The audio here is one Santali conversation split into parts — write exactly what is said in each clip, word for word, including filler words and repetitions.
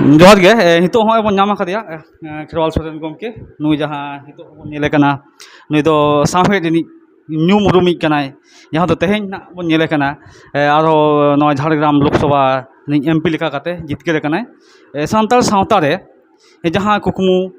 ᱡᱚᱦᱟᱨ ᱜᱮ᱾ ᱮ, ᱱᱤᱛᱚᱜ ᱦᱚᱸᱜᱼᱚᱭ ᱵᱚᱱ ᱧᱟᱢ ᱟᱠᱟᱫᱮᱭᱟ, ᱮ, ᱠᱷᱮᱨᱣᱟᱞ ᱥᱚᱨᱮᱱ ᱜᱚᱢᱠᱮ᱾ ᱱᱩᱭ ᱡᱟᱦᱟᱸ ᱱᱤᱛᱚᱜ ᱵᱚᱱ ᱧᱮᱞᱮ ᱠᱟᱱᱟ, ᱱᱩᱭ ᱫᱚ ᱥᱟᱶᱦᱮᱫ ᱨᱤᱱᱤᱡ ᱧᱩᱢ ᱩᱨᱩᱢᱤᱡ ᱠᱟᱱᱟᱭ, ᱡᱟᱦᱟᱸ ᱫᱚ ᱛᱮᱦᱮᱧ ᱱᱟᱜ ᱵᱚᱱ ᱧᱮᱞᱮ ᱠᱟᱱᱟ, ᱮ, ᱟᱨᱦᱚᱸ ᱱᱚᱣᱟ ᱡᱷᱟᱲᱜᱨᱟᱢ ᱞᱳᱠᱥᱚᱵᱷᱟ ᱨᱤᱱᱤᱡ ᱮᱢ ᱯᱤ ᱞᱮᱠᱟ ᱠᱟᱛᱮ ᱡᱤᱛᱠᱟᱹᱨ ᱟᱠᱟᱱᱟᱭ᱾ ᱮ, ᱥᱟᱱᱛᱟᱲ ᱥᱟᱶᱛᱟ ᱨᱮ ᱡᱟᱦᱟᱸ ᱠᱩᱠᱢᱩ,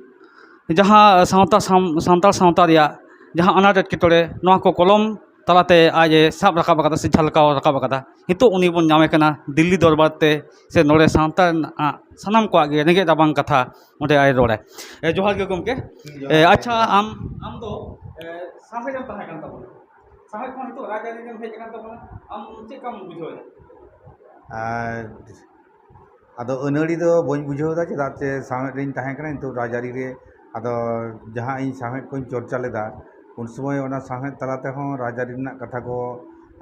ᱡᱟᱦᱟᱸ ᱥᱟᱶᱛᱟ ᱥᱟᱢ-, ᱥᱟᱱᱛᱟᱲ ᱥᱟᱶᱛᱟ ᱨᱮᱭᱟᱜ ᱡᱟᱦᱟᱸ ᱟᱱᱟᱴ ᱮᱴᱠᱮᱴᱚᱬᱮ, ᱱᱚᱣᱟ ᱠᱚ ᱠᱚᱞᱚᱢ ᱛᱟᱞᱟᱛᱮ ᱟᱡ ᱮ ᱥᱟᱵ ᱨᱟᱠᱟᱵ ᱟᱠᱟᱫᱟ ᱥᱮ ᱡᱷᱟᱞᱠᱟᱣ ᱨᱟᱠᱟᱵ ᱟᱠᱟᱫᱟ᱾ ᱱᱤᱛᱚᱜ ᱩᱱᱤ ᱵᱚᱱ ᱧᱟᱢᱮ ᱠᱟᱱᱟ ᱫᱤᱞᱞᱤ ᱫᱚᱨᱵᱟᱨ ᱛᱮ, ᱥᱮ ᱱᱚᱰᱮ ᱥᱟᱶᱛᱟ ᱨᱮᱱᱟᱜ ᱥᱟᱱᱟᱢ ᱠᱚᱣᱟᱜ ᱜᱮ ᱨᱮᱸᱜᱮᱡ ᱨᱟᱵᱟᱝ ᱠᱟᱛᱷᱟ ᱚᱸᱰᱮ ᱟᱭ ᱨᱚᱲᱟᱭ᱾ ᱮ, ᱡᱚᱦᱟᱨ ᱜᱮ ᱜᱚᱢᱠᱮ᱾ ᱡᱚᱦᱟᱨ ᱮ, ᱜᱮ᱾ ᱟᱪᱪᱷᱟ, ᱟᱢ, ᱟᱢ ᱫᱚ, ᱮ, ᱥᱟᱶᱦᱮᱫ ᱮᱢ ᱛᱟᱦᱮᱸ ᱠᱟᱱ ᱛᱟᱵᱚᱱᱟ, ᱥᱟᱶᱦᱮᱫ ᱠᱷᱚᱱ ᱱᱤᱛᱚᱜ ᱨᱟᱡᱽᱟᱹᱨᱤ ᱨᱮᱢ ᱦᱮᱡ ᱟᱠᱟᱱ ᱛᱟᱵᱚᱱᱟ, ᱟᱢ ᱪᱮᱫ ᱞᱮᱠᱟᱢ ᱵᱩᱡᱷᱟᱹᱣ ᱮᱫᱟ? ᱟᱨ ᱟᱫᱚ ᱟᱹᱱᱟᱹᱲᱤ ᱫᱚ ᱵᱟᱹᱧ ᱵᱩᱡᱷᱟᱹᱣ ᱮᱫᱟ, ᱪᱮᱫᱟᱜ ᱪᱮ ᱥᱟᱶᱦᱮᱫ ᱨᱤᱧ ᱛᱟᱦᱮᱸ ᱠᱟᱱᱟ, ᱱᱤᱛᱚᱜ ᱨᱟᱡᱽᱟᱹᱨᱤ ᱨᱮ᱾ ᱟᱫᱚ ᱡᱟᱦᱟᱸ ᱤᱧ ᱥᱟᱶᱦᱮᱫ ᱠᱚᱧ ᱪᱚᱨᱪᱟ ᱞᱮᱫᱟ, ᱩᱱ ᱥᱚᱢᱚᱭ ᱚᱱᱟ ᱥᱟᱶᱦᱮᱫ ᱛᱟᱞᱟ ᱛᱮᱦᱚᱸ ᱨᱟᱡᱽᱟᱹᱨᱤ ᱨᱮᱱᱟᱜ ᱠᱟᱛᱷᱟ ᱠᱚ,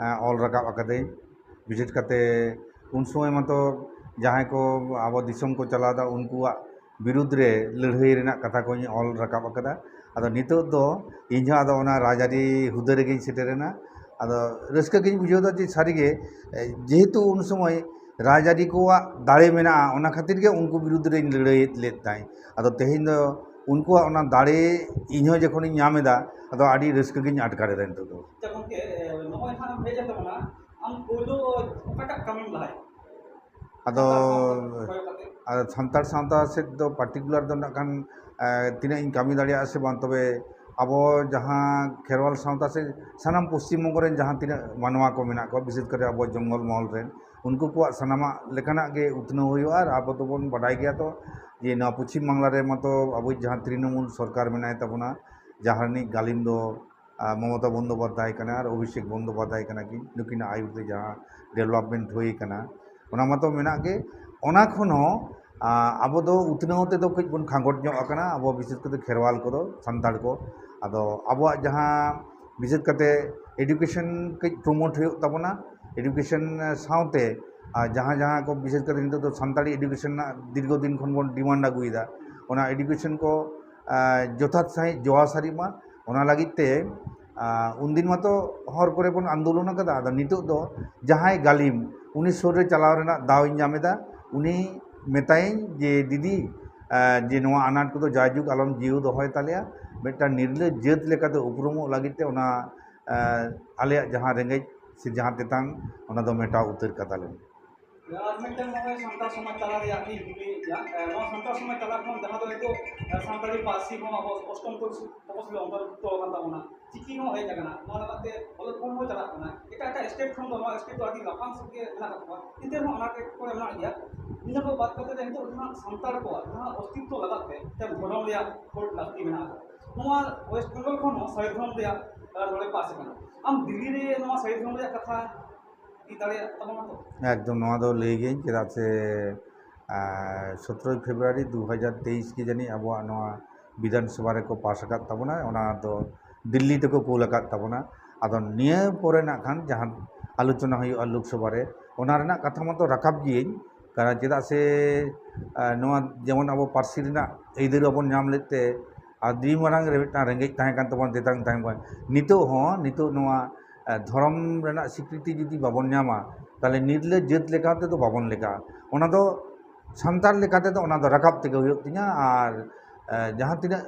ᱮᱸ, ᱚᱞ ᱨᱟᱠᱟᱵ ᱟᱠᱟᱫᱟᱹᱧ᱾ ᱵᱤᱥᱮᱥ ᱠᱟᱛᱮ ᱩᱱ ᱥᱚᱢᱚᱭ ᱢᱟᱛᱚ ᱡᱟᱦᱟᱸᱭ ᱠᱚ ᱟᱵᱚ ᱫᱤᱥᱚᱢ ᱠᱚ ᱪᱟᱞᱟᱣ ᱮᱫᱟ, ᱩᱱᱠᱩᱣᱟᱜ ᱵᱤᱨᱩᱫᱽ ᱨᱮ ᱞᱟᱹᱲᱦᱟᱹᱭ ᱨᱮᱱᱟᱜ ᱠᱟᱛᱷᱟ ᱠᱚᱧ ᱚᱞ ᱨᱟᱠᱟᱵ ᱟᱠᱟᱫᱟ᱾ ᱟᱫᱚ ᱱᱤᱛᱚᱜ ᱫᱚ ᱤᱧ ᱦᱚᱸ ᱟᱫᱚ ᱚᱱᱟ ᱨᱟᱡᱽᱟᱹᱨᱤ ᱦᱩᱫᱟᱹ ᱨᱮᱜᱮᱧ ᱥᱮᱴᱮᱨᱮᱱᱟ᱾ ᱟᱫᱚ ᱨᱟᱹᱥᱠᱟᱹ ᱜᱤᱧ ᱵᱩᱡᱷᱟᱹᱣ ᱮᱫᱟ ᱡᱮ ᱥᱟᱹᱨᱤᱜᱮ, ᱮ, ᱡᱮᱦᱮᱛᱩ ᱩᱱ ᱥᱚᱢᱚᱭ ᱨᱟᱡᱽᱟᱹᱨᱤ ᱠᱚᱣᱟᱜ ᱫᱟᱲᱮ ᱢᱮᱱᱟᱜᱼᱟ, ᱚᱱᱟ ᱠᱷᱟᱹᱛᱤᱨ ᱜᱮ ᱩᱱᱠᱩ ᱵᱤᱨᱩᱫᱽ ᱨᱮᱧ ᱞᱟᱹᱲᱦᱟᱹᱭ ᱞᱮᱫ ᱛᱟᱦᱮᱸᱫ᱾ ᱟᱫᱚ ᱛᱮᱦᱮᱧ ᱫᱚ ᱩᱱᱠᱩᱣᱟᱜ ᱚᱱᱟ ᱫᱟᱲᱮ ᱤᱧ ᱦᱚᱸ ᱡᱚᱠᱷᱚᱱᱤᱧ ᱧᱟᱢ ᱮᱫᱟ, ᱟᱫᱚ ᱟᱹᱰᱤ ᱨᱟᱹᱥᱠᱟᱹ ᱜᱤᱧ ᱟᱴᱠᱟᱨ ᱮᱫᱟ ᱱᱤᱛᱚᱜ ᱫᱚ᱾ ᱟᱪᱪᱷᱟ ᱜᱚᱢᱠᱮ, ᱮ, ᱱᱚᱜᱼᱚᱭ ᱦᱟᱸᱜ ᱮᱢ ᱦᱮᱡ ᱮᱱ ᱛᱟᱵᱚᱱᱟ, ᱟᱢ ᱯᱳᱭᱞᱳ ᱚᱠᱟᱴᱟᱜ ᱠᱟᱹᱢᱤᱢ ᱞᱟᱦᱟᱭᱟ? ᱟᱫᱚ ᱥᱟᱱᱛᱟᱲ ᱥᱟᱶᱛᱟ ᱠᱚᱭᱚᱜ ᱠᱟᱛᱮ? ᱟᱫᱚ ᱥᱟᱱᱛᱟᱲ ᱥᱟᱶᱛᱟ ᱥᱮᱫ ᱫᱚ ᱯᱟᱨᱴᱤᱠᱩᱞᱟᱨ ᱫᱚ ᱱᱟᱜ ᱠᱷᱟᱱ, ᱮ, ᱛᱤᱱᱟᱹᱜ ᱤᱧ ᱠᱟᱹᱢᱤ ᱫᱟᱲᱮᱭᱟᱜᱼᱟ ᱥᱮ ᱵᱟᱝ, ᱛᱚᱵᱮ ᱟᱵᱚ ᱡᱟᱦᱟᱸ ᱠᱷᱮᱨᱣᱟᱞ ᱥᱟᱶᱛᱟ ᱥᱮ ᱥᱟᱱᱟᱢ ᱯᱚᱥᱪᱤᱢ ᱵᱚᱝᱜᱚ ᱨᱮᱱ ᱡᱟᱦᱟᱸ ᱛᱤᱱᱟᱹᱜ ᱢᱟᱱᱣᱟ ᱠᱚ ᱢᱮᱱᱟᱜ ᱠᱚᱣᱟ, ᱵᱤᱥᱮᱥ ᱠᱟᱨᱮ ᱟᱵᱚ ᱡᱚᱝᱜᱚᱞ ᱢᱚᱦᱚᱞ ᱨᱮᱱ, ᱩᱱᱠᱩ ᱠᱚᱣᱟᱜ ᱥᱟᱱᱟᱢᱟᱜ ᱞᱮᱠᱟᱱᱟᱜ ᱜᱮ ᱩᱛᱱᱟᱹᱣ ᱦᱩᱭᱩᱜᱼᱟ᱾ ᱟᱨ ᱟᱵᱚ ᱫᱚᱵᱚᱱ ᱵᱟᱰᱟᱭ ᱜᱮᱭᱟ ᱛᱚ ᱡᱮ ᱱᱚᱣᱟ ᱯᱚᱪᱷᱤᱢ ᱵᱟᱝᱞᱟ ᱨᱮ ᱢᱟᱛᱚ ᱟᱵᱚᱭᱤᱡ ᱡᱟᱦᱟᱸ ᱛᱨᱤᱱᱚᱢᱩᱞ ᱥᱚᱨᱠᱟᱨ ᱢᱮᱱᱟᱭ ᱛᱟᱵᱚᱱᱟ, ᱡᱟᱦᱟᱸ ᱨᱤᱱᱤᱡ ᱜᱟᱹᱞᱤᱢ ᱫᱚ ᱟᱨ ᱢᱚᱢᱚᱛᱟ ᱵᱚᱱᱫᱳᱯᱟᱫᱽᱫᱷᱟᱭ ᱠᱟᱱᱟ ᱟᱨ ᱚᱵᱷᱤᱥᱮᱠ ᱵᱚᱱᱫᱳᱯᱟᱫᱽᱫᱷᱟᱭ ᱠᱟᱱᱟ ᱠᱤᱱ, ᱱᱩᱠᱤᱱᱟᱜ ᱟᱹᱭᱩᱨ ᱛᱮ ᱡᱟᱦᱟᱸ ᱰᱮᱵᱷᱞᱚᱯᱢᱮᱱᱴ ᱦᱩᱭ ᱠᱟᱱᱟ, ᱚᱱᱟ ᱢᱟᱛᱚ ᱢᱮᱱᱟᱜ ᱜᱮ᱾ ᱚᱱᱟ ᱠᱷᱚᱱ ᱦᱚᱸ, ᱟᱸ, ᱟᱵᱚ ᱫᱚ ᱩᱛᱱᱟᱹᱣ ᱛᱮᱫᱚ ᱠᱟᱹᱡ ᱵᱚᱱ ᱠᱷᱟᱸᱜᱚᱴ ᱧᱚᱜ ᱟᱠᱟᱱᱟ, ᱟᱵᱚ ᱵᱤᱥᱮᱥ ᱠᱟᱛᱮ ᱠᱷᱮᱨᱣᱟᱞ ᱠᱚᱫᱚ, ᱥᱟᱱᱛᱟᱲ ᱠᱚ᱾ ᱟᱫᱚ ᱟᱵᱚᱣᱟᱜ ᱡᱟᱦᱟᱸ ᱵᱤᱥᱮᱥ ᱠᱟᱛᱮ ᱮᱰᱩᱠᱮᱥᱚᱱ ᱠᱟᱹᱡ ᱯᱨᱚᱢᱳᱴ ᱦᱩᱭᱩᱜ ᱛᱟᱵᱚᱱᱟ, ᱮᱰᱩᱠᱮᱥᱚᱱ ᱥᱟᱶᱛᱮ ᱟᱨ ᱡᱟᱦᱟᱸ ᱡᱟᱦᱟᱸ ᱠᱚ ᱵᱤᱥᱮᱥ ᱠᱟᱛᱮ ᱱᱤᱛᱚᱜ ᱫᱚ ᱥᱟᱱᱛᱟᱲᱤ ᱮᱰᱩᱠᱮᱥᱚᱱ ᱨᱮᱱᱟᱜ ᱫᱤᱨᱜᱷᱚ ᱫᱤᱱ ᱠᱷᱚᱱ ᱵᱚᱱ ᱰᱤᱢᱟᱱᱰ ᱟᱹᱜᱩᱭᱮᱫᱟ, ᱚᱱᱟ ᱮᱰᱩᱠᱮᱥᱚᱱ ᱠᱚ, ᱟᱸ, ᱡᱚᱛᱷᱟᱛ ᱥᱟᱺᱦᱤᱡ ᱡᱚᱣᱟ ᱥᱟᱹᱨᱤᱜ ᱢᱟ, ᱚᱱᱟ ᱞᱟᱹᱜᱤᱫ ᱛᱮ, ᱟᱸ, ᱩᱱᱫᱤᱱ ᱢᱟᱛᱚ ᱦᱚᱨ ᱠᱚᱨᱮ ᱵᱚᱱ ᱟᱱᱫᱳᱞᱚᱱ ᱟᱠᱟᱫᱟ᱾ ᱟᱫᱚ ᱱᱤᱛᱚᱜ ᱫᱚ ᱡᱟᱦᱟᱸᱭ ᱜᱟᱹᱞᱤᱢ, ᱩᱱᱤ ᱥᱩᱨ ᱨᱮ ᱪᱟᱞᱟᱣ ᱨᱮᱱᱟᱜ ᱫᱟᱣ ᱤᱧ ᱧᱟᱢ ᱮᱫᱟ, ᱩᱱᱤ ᱢᱮᱛᱟᱭᱟᱹᱧ ᱡᱮ, "ᱫᱤᱫᱤ, ᱟᱨ ᱡᱮ ᱱᱚᱣᱟ ᱟᱱᱟᱴ ᱠᱚᱫᱚ ᱡᱟᱭᱡᱩᱜᱽ ᱟᱞᱚᱢ ᱡᱤᱭᱟᱹᱣ ᱫᱚᱦᱚᱭ ᱛᱟᱞᱮᱭᱟ, ᱢᱤᱫᱴᱟᱝ ᱱᱤᱨᱞᱟᱹ ᱡᱟᱹᱛ ᱞᱮᱠᱟᱛᱮ ᱩᱯᱨᱩᱢᱚᱜ ᱞᱟᱹᱜᱤᱫ ᱛᱮ ᱚᱱᱟ, ᱟᱨ ᱟᱞᱮᱭᱟᱜ ᱡᱟᱦᱟᱸ ᱨᱮᱸᱜᱮᱡ ᱥᱮ ᱡᱟᱦᱟᱸ ᱛᱮᱛᱟᱝ, ᱚᱱᱟ ᱫᱚ ᱢᱮᱴᱟᱣ ᱩᱛᱟᱹᱨ ᱠᱟᱛᱟᱞᱮ ᱢᱮ᱾" ᱟᱨ ᱢᱤᱫᱴᱮᱱ ᱱᱚᱜᱼᱚᱭ ᱥᱟᱱᱛᱟᱲ ᱥᱚᱢᱟᱡᱽ ᱛᱟᱞᱟ ᱨᱮᱭᱟᱜ ᱤᱧ ᱠᱩᱠᱞᱤᱭᱮᱫ ᱜᱮᱭᱟ᱾ ᱮ, ᱱᱚᱣᱟ ᱥᱟᱱᱛᱟᱲ ᱥᱚᱢᱟᱡᱽ ᱛᱟᱞᱟ ᱠᱷᱚᱱ ᱡᱟᱦᱟᱸ ᱫᱚ ᱱᱤᱛᱚᱜ, ᱮ, ᱥᱟᱱᱛᱟᱲᱤ ᱯᱟᱹᱨᱥᱤ ᱦᱚᱸ ᱟᱵᱚ ᱚᱥᱴᱚᱢ ᱛᱚᱯᱚᱥᱤᱞ ᱚᱱᱛᱚᱨᱵᱷᱩᱠᱛᱚ ᱟᱠᱟᱱ ᱛᱟᱵᱚᱱᱟ, ᱪᱤᱠᱤ ᱦᱚᱸ ᱦᱮᱡ ᱟᱠᱟᱱᱟ, ᱱᱚᱣᱟ ᱞᱟᱜᱟᱫ ᱛᱮ ᱚᱞᱚᱜ ᱯᱟᱲᱦᱟᱣ ᱦᱚᱸ ᱪᱟᱞᱟᱜ ᱠᱟᱱᱟ᱾ ᱮᱴᱟᱜ ᱮᱴᱟᱜ ᱥᱴᱮᱴ ᱠᱷᱚᱱ ᱫᱚ ᱱᱚᱣᱟ ᱥᱴᱮᱴ ᱫᱚ ᱟᱹᱰᱤ ᱞᱟᱯᱷᱟᱝ ᱥᱮᱫ ᱜᱮ ᱢᱮᱱᱟᱜ ᱟᱠᱟᱫ ᱠᱚᱣᱟ, ᱮᱱᱛᱮ ᱨᱮᱦᱚᱸ ᱟᱱᱟᱴ ᱮᱴᱠᱮᱴᱚᱬᱮ ᱢᱮᱱᱟᱜ ᱜᱮᱭᱟ᱾ ᱤᱱᱟᱹ ᱠᱚ ᱵᱟᱫ ᱠᱟᱛᱮ ᱫᱚ ᱱᱤᱛᱚᱜ ᱡᱟᱦᱟᱸ ᱥᱟᱱᱛᱟᱲ ᱠᱚᱣᱟᱜ ᱡᱟᱦᱟᱸ ᱚᱥᱛᱤᱛᱛᱚ ᱞᱟᱜᱟᱫ ᱛᱮ ᱢᱤᱫᱴᱮᱱ ᱫᱷᱚᱨᱚᱢ ᱨᱮᱭᱟᱜ ᱠᱳᱰ ᱞᱟᱹᱠᱛᱤ ᱢᱮᱱᱟᱜ ᱟᱠᱟᱫᱟ᱾ ᱱᱚᱣᱟ ᱳᱭᱮᱥᱴ ᱵᱮᱝᱜᱚᱞ ᱠᱷᱚᱱ ᱦᱚᱸ ᱥᱟᱹᱨᱤ ᱫᱷᱚᱨᱚᱢ ᱨᱮᱭᱟᱜ, ᱮ, ᱱᱚᱰᱮ ᱯᱟᱥ ᱟᱠᱟᱱᱟ᱾ ᱟᱢ ᱫᱤᱞᱞᱤ ᱨᱮ ᱱᱚᱣᱟ ᱥᱟᱹᱨᱤ ᱫᱷᱚᱨᱚᱢ ᱨᱮᱭᱟᱜ ᱠᱟᱛᱷᱟ ᱤᱫᱤ ᱫᱟᱲᱮᱭᱟᱜ ᱛᱟᱵᱚᱱᱟ ᱛᱚ? ᱮᱠᱫᱚᱢ, ᱱᱚᱣᱟ ᱫᱚ ᱞᱟᱹᱭ ᱜᱤᱭᱟᱹᱧ, ᱪᱮᱫᱟᱜ ᱥᱮ, ᱟᱨ, ᱥᱚᱛᱨᱚᱭ ᱯᱷᱮᱵᱽᱨᱩᱣᱟᱨᱤ ᱫᱩ ᱦᱟᱡᱟᱨ ᱛᱮᱭᱤᱥ ᱜᱮ ᱡᱟᱹᱱᱤᱡ ᱟᱵᱚᱣᱟᱜ ᱱᱚᱣᱟ ᱵᱤᱫᱷᱟᱱ ᱥᱚᱵᱷᱟ ᱨᱮᱠᱚ ᱯᱟᱥ ᱟᱠᱟᱫ ᱛᱟᱵᱚᱱᱟ, ᱚᱱᱟ ᱫᱚ ᱫᱤᱞᱞᱤ ᱛᱮᱠᱚ ᱠᱳᱞ ᱟᱠᱟᱫ ᱛᱟᱵᱚᱱᱟ᱾ ᱟᱫᱚ ᱱᱤᱭᱟᱹ ᱯᱚᱨᱮ ᱱᱟᱜ ᱠᱷᱟᱱ ᱡᱟᱦᱟᱸ ᱟᱞᱳᱪᱚᱱᱟ ᱦᱩᱭᱩᱜᱼᱟ ᱞᱳᱠᱥᱚᱵᱷᱟ ᱨᱮ, ᱚᱱᱟ ᱨᱮᱱᱟᱜ ᱠᱟᱛᱷᱟ ᱢᱟᱛᱚ ᱨᱟᱠᱟᱵ ᱜᱤᱭᱟᱹᱧ, ᱠᱟᱨᱚᱱ ᱪᱮᱫᱟᱜ ᱥᱮ, ᱟᱨ, ᱱᱚᱣᱟ ᱡᱮᱢᱚᱱ ᱟᱵᱚ ᱯᱟᱹᱨᱥᱤ ᱨᱮᱱᱟᱜ ᱟᱹᱭᱫᱟᱹᱨ ᱵᱟᱵᱚᱱ ᱧᱟᱢ ᱞᱮᱫ ᱛᱮ ᱟᱹᱰᱤ ᱢᱟᱨᱟᱝ ᱨᱮ ᱢᱤᱫᱴᱟᱝ ᱨᱮᱸᱜᱮᱡ ᱛᱟᱦᱮᱸ ᱠᱟᱱ ᱛᱟᱵᱚᱱᱟ, ᱛᱮᱛᱟᱝ ᱛᱟᱦᱮᱸ ᱠᱟᱱᱟ᱾ ᱱᱤᱛᱚᱜ ᱦᱚᱸ, ᱱᱤᱛᱚᱜ ᱱᱚᱣᱟ, ᱮ, ᱫᱷᱚᱨᱚᱢ ᱨᱮᱱᱟᱜ ᱥᱤᱠᱨᱤᱛᱤ ᱡᱩᱫᱤ ᱵᱟᱵᱚᱱ ᱧᱟᱢᱟ, ᱛᱟᱦᱚᱞᱮ ᱱᱤᱨᱞᱟᱹ ᱡᱟᱹᱛ ᱞᱮᱠᱟ ᱛᱮᱫᱚ ᱵᱟᱵᱚᱱ ᱞᱮᱠᱷᱟᱜᱼᱟ᱾ ᱚᱱᱟ ᱫᱚ ᱥᱟᱱᱛᱟᱲ ᱞᱮᱠᱟ ᱛᱮᱫᱚ ᱚᱱᱟ ᱫᱚ ᱨᱟᱠᱟᱵ ᱛᱮᱜᱮ ᱦᱩᱭᱩᱜ ᱛᱤᱧᱟ᱾ ᱟᱨ, ᱮ, ᱡᱟᱦᱟᱸ ᱛᱤᱱᱟᱹᱜ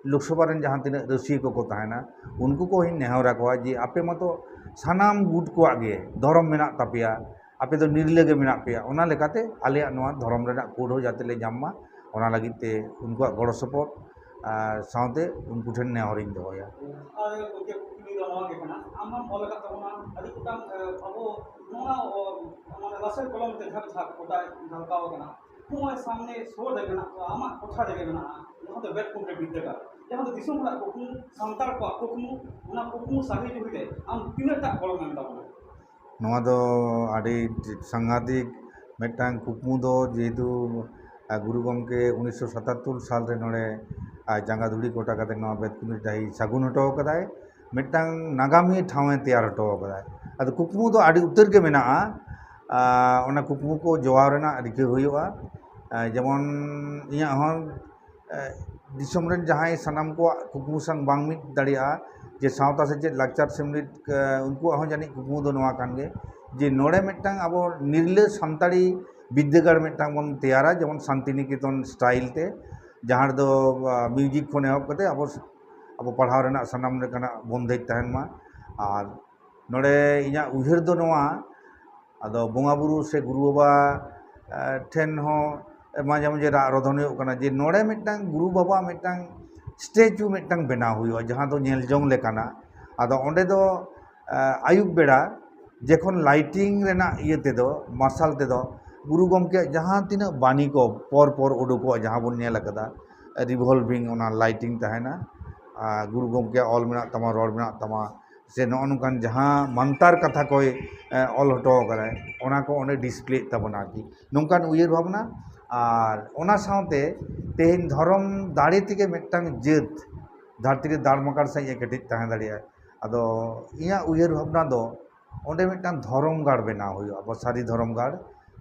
ᱞᱳᱠᱥᱚᱵᱷᱟ ᱨᱮᱱ ᱡᱟᱦᱟᱸ ᱛᱤᱱᱟᱹᱜ ᱨᱟᱹᱥᱤᱭᱟᱹ ᱠᱚᱠᱚ ᱛᱟᱦᱮᱱᱟ, ᱩᱱᱠᱩ ᱠᱚ ᱦᱚᱸᱧ ᱱᱮᱦᱚᱨ ᱟᱠᱚᱣᱟ ᱡᱮ, ᱟᱯᱮ ᱢᱟᱛᱚ ᱥᱟᱱᱟᱢ ᱜᱩᱴ ᱠᱚᱣᱟᱜ ᱜᱮ ᱫᱷᱚᱨᱚᱢ ᱢᱮᱱᱟᱜ ᱛᱟᱯᱮᱭᱟ, ᱟᱯᱮ ᱫᱚ ᱱᱤᱨᱞᱟᱹ ᱜᱮ ᱢᱮᱱᱟᱜ ᱯᱮᱭᱟ, ᱚᱱᱟ ᱞᱮᱠᱟᱛᱮ ᱟᱞᱮᱭᱟᱜ ᱱᱚᱣᱟ ᱫᱷᱚᱨᱚᱢ ᱨᱮᱱᱟᱜ ᱠᱳᱰ ᱦᱚᱸ ᱡᱟᱛᱮ ᱞᱮ ᱧᱟᱢ ᱢᱟ, ᱚᱱᱟ ᱞᱟᱹᱜᱤᱫ ᱛᱮ ᱩᱱᱠᱩᱣᱟᱜ ᱜᱚᱲᱚ ᱥᱚᱯᱚᱦᱚᱫ ᱟᱨ ᱥᱟᱶᱛᱮ ᱩᱱᱠᱩ ᱴᱷᱮᱱ ᱱᱮᱦᱚᱨᱤᱧ ᱫᱚᱦᱚᱭᱟ᱾ ᱟᱨ ᱜᱚᱢᱠᱮ, ᱠᱩᱠᱞᱤ ᱫᱚ ᱱᱚᱣᱟ ᱜᱮ ᱠᱟᱱᱟ, ᱟᱢ ᱢᱟᱢ ᱚᱞ ᱟᱠᱟᱫ ᱛᱟᱵᱚᱱᱟ ᱟᱹᱰᱤ ᱜᱚᱴᱟᱝ, ᱮ, ᱟᱵᱚ ᱱᱚᱣᱟ, ᱚ, ᱢᱟᱱᱮ ᱞᱟᱥᱮᱨ ᱠᱚᱞᱚᱢ ᱛᱮ ᱡᱷᱟᱠ ᱡᱷᱟᱠ ᱜᱚᱴᱟ ᱡᱷᱟᱞᱠᱟᱣ ᱟᱠᱟᱱᱟ᱾ ᱱᱚᱜᱼᱚᱭ ᱥᱟᱢᱱᱮ ᱥᱩᱨ ᱨᱮ ᱢᱮᱱᱟᱜ ᱠᱚᱣᱟ, ᱟᱢᱟᱜ ᱴᱚᱴᱷᱟ ᱨᱮᱜᱮ ᱢᱮᱱᱟᱜᱼᱟ, ᱡᱟᱦᱟᱸ ᱫᱚ ᱵᱮᱫᱠᱩᱸᱰᱨᱤ ᱵᱤᱨᱫᱟᱹᱜᱟᱲ, ᱡᱟᱦᱟᱸ ᱫᱚ ᱫᱤᱥᱚᱢ ᱦᱚᱲᱟᱜ ᱠᱩᱠᱢᱩ, ᱥᱟᱱᱛᱟᱲ ᱠᱚᱣᱟᱜ ᱠᱩᱠᱢᱩ, ᱚᱱᱟ ᱠᱩᱠᱢᱩ ᱥᱟᱹᱨᱤ ᱡᱩᱦᱤ ᱨᱮ ᱟᱢ ᱛᱤᱱᱟᱹᱜ ᱴᱟᱜ ᱜᱚᱲᱚᱢ ᱮᱢ ᱛᱟᱵᱚᱱᱟ? ᱱᱚᱣᱟ ᱫᱚ ᱟᱹᱰᱤ ᱥᱟᱝᱜᱷᱟᱛᱤᱠ ᱢᱤᱫᱴᱟᱝ ᱠᱩᱠᱢᱩ ᱫᱚ, ᱡᱮᱦᱮᱛᱩ, ᱟ, ᱜᱩᱨᱩ ᱜᱚᱢᱠᱮ ᱩᱱᱤᱥᱥᱚ ᱥᱟᱛᱟᱛᱛᱳᱨ ᱥᱟᱞ ᱨᱮ ᱱᱚᱰᱮ, ᱟ, ᱡᱟᱸᱜᱟ ᱫᱷᱩᱲᱤ ᱠᱚᱴᱟ ᱠᱟᱛᱮ ᱱᱚᱣᱟ ᱵᱮᱫᱠᱩᱸᱰᱨᱤ ᱰᱟᱹᱦᱤ ᱥᱟᱹᱜᱩᱱ ᱦᱚᱴᱚ ᱠᱟᱫᱟᱭ, ᱢᱤᱫᱴᱟᱝ ᱱᱟᱜᱟᱢᱤᱭᱟᱹ ᱴᱷᱟᱶ ᱮ ᱛᱮᱭᱟᱨ ᱦᱚᱴᱚ ᱠᱟᱫᱟᱭ᱾ ᱟᱫᱚ ᱠᱩᱠᱢᱩ ᱫᱚ ᱟᱹᱰᱤ ᱩᱛᱟᱹᱨ ᱜᱮ ᱢᱮᱱᱟᱜᱼᱟ᱾ ᱟ, ᱚᱱᱟ ᱠᱩᱠᱢᱩ ᱠᱚ ᱡᱚᱣᱟᱣ ᱨᱮᱱᱟᱜ ᱨᱤᱠᱟᱹ ᱦᱩᱭᱩᱜᱼᱟ᱾ ᱟ, ᱡᱮᱢᱚᱱ ᱤᱧᱟᱹᱜ ᱦᱚᱸ, ᱮ, ᱫᱤᱥᱚᱢ ᱨᱮᱱ ᱡᱟᱦᱟᱸᱭ ᱥᱟᱱᱟᱢ ᱠᱚᱣᱟᱜ ᱠᱩᱠᱢᱩ ᱥᱟᱶ ᱵᱟᱝ ᱢᱤᱫ ᱫᱟᱲᱮᱭᱟᱜᱼᱟ, ᱡᱮ ᱥᱟᱶᱛᱟ ᱥᱮᱪᱮᱫ ᱞᱟᱠᱪᱟᱨ ᱥᱮᱢᱞᱮᱫ, ᱮ, ᱩᱱᱠᱩᱣᱟᱜ ᱦᱚᱸ ᱡᱟᱹᱱᱤᱡ ᱠᱩᱠᱢᱩ ᱫᱚ ᱱᱚᱣᱟ ᱠᱟᱱ ᱜᱮ, ᱡᱮ ᱱᱚᱰᱮ ᱢᱤᱫᱴᱟᱝ ᱟᱵᱚ ᱱᱤᱨᱞᱟᱹ ᱥᱟᱱᱛᱟᱲᱤ ᱵᱤᱫᱽᱫᱟᱹᱜᱟᱲ ᱢᱤᱫᱴᱟᱝ ᱵᱚᱱ ᱛᱮᱭᱟᱨᱟ, ᱡᱮᱢᱚᱱ ᱥᱟᱱᱛᱤᱱᱤᱠᱮᱛᱚᱱ ᱥᱴᱟᱭᱤᱞ ᱛᱮ, ᱡᱟᱦᱟᱸ ᱨᱮᱫᱚ ᱢᱤᱣᱡᱤᱠ ᱠᱷᱚᱱ ᱮᱦᱚᱵ ᱠᱟᱛᱮ ᱟᱵᱚ ᱟᱵᱚ ᱯᱟᱲᱦᱟᱣ ᱨᱮᱱᱟᱜ ᱥᱟᱱᱟᱢ ᱞᱮᱠᱟᱱᱟᱜ ᱵᱚᱱᱫᱮᱡᱽ ᱛᱟᱦᱮᱱ ᱢᱟ᱾ ᱟᱨ ᱱᱚᱰᱮ ᱤᱧᱟᱹᱜ ᱩᱭᱦᱟᱹᱨ ᱫᱚ ᱱᱚᱣᱟ, ᱟᱫᱚ ᱵᱚᱸᱜᱟ ᱵᱩᱨᱩ ᱥᱮ ᱜᱩᱨᱩ ᱵᱟᱵᱟ ᱴᱷᱮᱱ ᱦᱚᱸ ᱢᱟᱡᱷᱮ ᱢᱟᱡᱷᱮ ᱨᱟᱜ ᱨᱚᱫᱷᱚᱱ ᱦᱩᱭᱩᱜ ᱠᱟᱱᱟ ᱡᱮ ᱱᱚᱰᱮ ᱢᱤᱫᱴᱟᱝ ᱜᱩᱨᱩ ᱵᱟᱵᱟ ᱢᱤᱫᱴᱟᱝ ᱥᱴᱮᱪᱩ ᱢᱤᱫᱴᱟᱝ ᱵᱮᱱᱟᱣ ᱦᱩᱭᱩᱜᱼᱟ, ᱡᱟᱦᱟᱸ ᱫᱚ ᱧᱮᱞ ᱡᱚᱝ ᱞᱮᱠᱟᱱᱟᱜ᱾ ᱟᱫᱚ ᱚᱸᱰᱮ ᱫᱚ ᱟᱹᱭᱩᱵ ᱵᱮᱲᱟ ᱡᱮᱠᱷᱚᱱ ᱞᱟᱭᱴᱤᱝ ᱨᱮᱱᱟᱜ ᱤᱭᱟᱹ ᱛᱮᱫᱚ, ᱢᱟᱨᱥᱟᱞ ᱛᱮᱫᱚ, ᱜᱩᱨᱩ ᱜᱚᱢᱠᱮᱭᱟᱜ ᱡᱟᱦᱟᱸ ᱛᱤᱱᱟᱹᱜ ᱵᱟᱱᱤ ᱠᱚ ᱯᱚᱨ ᱯᱚᱨ ᱩᱰᱩᱠᱚᱜᱼᱟ, ᱡᱟᱦᱟᱸ ᱵᱚᱱ ᱧᱮᱞ ᱟᱠᱟᱫᱟ, ᱨᱤᱵᱷᱚᱞᱵᱷᱤᱝ ᱚᱱᱟ ᱞᱟᱭᱴᱤᱝ ᱛᱟᱦᱮᱱᱟ᱾ ᱟᱨ ᱜᱩᱨᱩ ᱜᱚᱢᱠᱮᱭᱟᱜ ᱚᱞ ᱢᱮᱱᱟᱜ ᱛᱟᱢᱟ, ᱨᱚᱲ ᱢᱮᱱᱟᱜ ᱛᱟᱢᱟ, ᱥᱮ ᱱᱚᱜᱼᱚ ᱱᱚᱝᱠᱟᱱ ᱡᱟᱦᱟᱸ ᱢᱟᱱᱛᱟᱨ ᱠᱟᱛᱷᱟ ᱠᱚᱭ ᱚᱞ ᱦᱚᱴᱚ ᱟᱠᱟᱫᱟᱭ, ᱚᱱᱟ ᱠᱚ ᱚᱸᱰᱮ ᱰᱤᱥᱯᱞᱮᱜ ᱛᱟᱵᱚᱱᱟ ᱟᱨᱠᱤ, ᱱᱚᱝᱠᱟᱱ ᱩᱭᱦᱟᱹᱨ ᱵᱷᱟᱵᱽᱱᱟ᱾ ᱟᱨ ᱚᱱᱟ ᱥᱟᱶᱛᱮ ᱛᱮᱦᱮᱧ ᱫᱷᱚᱨᱚᱢ ᱫᱟᱲᱮ ᱛᱮᱜᱮ ᱢᱤᱫᱴᱟᱝ ᱡᱟᱹᱛ ᱫᱷᱟᱹᱨᱛᱤ ᱨᱮ ᱫᱟᱲᱢᱟᱠᱟᱲ ᱥᱟᱺᱦᱤᱡ ᱮ ᱠᱮᱴᱮᱡ ᱛᱟᱦᱮᱸ ᱫᱟᱲᱮᱭᱟᱜᱼᱟ᱾ ᱟᱫᱚ ᱤᱧᱟᱹᱜ ᱩᱭᱦᱟᱹᱨ ᱵᱷᱟᱵᱽᱱᱟ ᱫᱚ ᱚᱸᱰᱮ ᱢᱤᱫᱴᱟᱝ ᱫᱷᱚᱨᱚᱢ ᱜᱟᱲ ᱵᱮᱱᱟᱣ ᱦᱩᱭᱩᱜᱼᱟ, ᱟᱵᱚ ᱥᱟᱹᱨᱤ ᱫᱷᱚᱨᱚᱢ ᱜᱟᱲ,